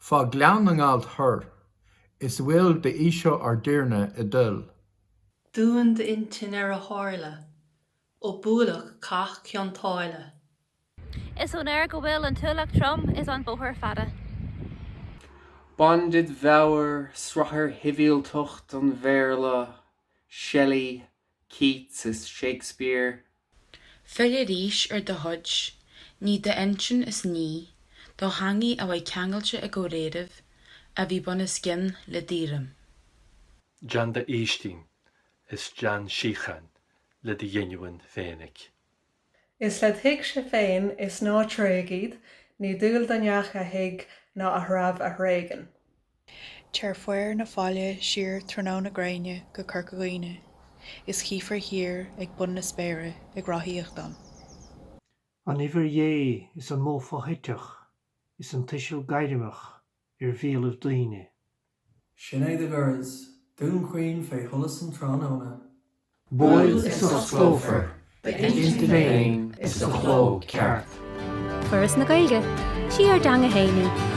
Fá Ghleann na nGall thoir, is a bhfuil d'Íosua ár dTiarna i dtoil. Dún d'intinn ar a tharla ó buaileadh Cath Chionn tSáile. Is ón aer go bhfuil an t-ualach trom is an bóthar fada. Bain ded mheabhair sraith ar shibhialtacht an Bhéarla, Shelley, Keats is Shakespeare. Fill arís ar do chuid, nigh d'intinn is ní do theangaidh a bheith ceangailte i gcomhréiribh a bhí bun os cionn le daoraim. Déan d'fhaoistin is déan síocháin le do ghiniúin féinig. Is led thigse féin is ná tréig iad, ní dual do neach a thigh ná a threabh a thréigean. Téir faobhar na faille siar tráthnóna gréine go Corca Dhuibhne is chífir thiar ag bun na spéire ag rothaíocht an. An uimhir Dhé is an modh foshuiteach is an tuiseal gairmeach ar bhéalaibh daoine. Sin é do dhoras, Dún Chaoin fé sholas an tráthnóna. Buail is osclófar d'intinn féin is do chló ceart. Foras na Gaeilge, sí ár dteanga fhéin í.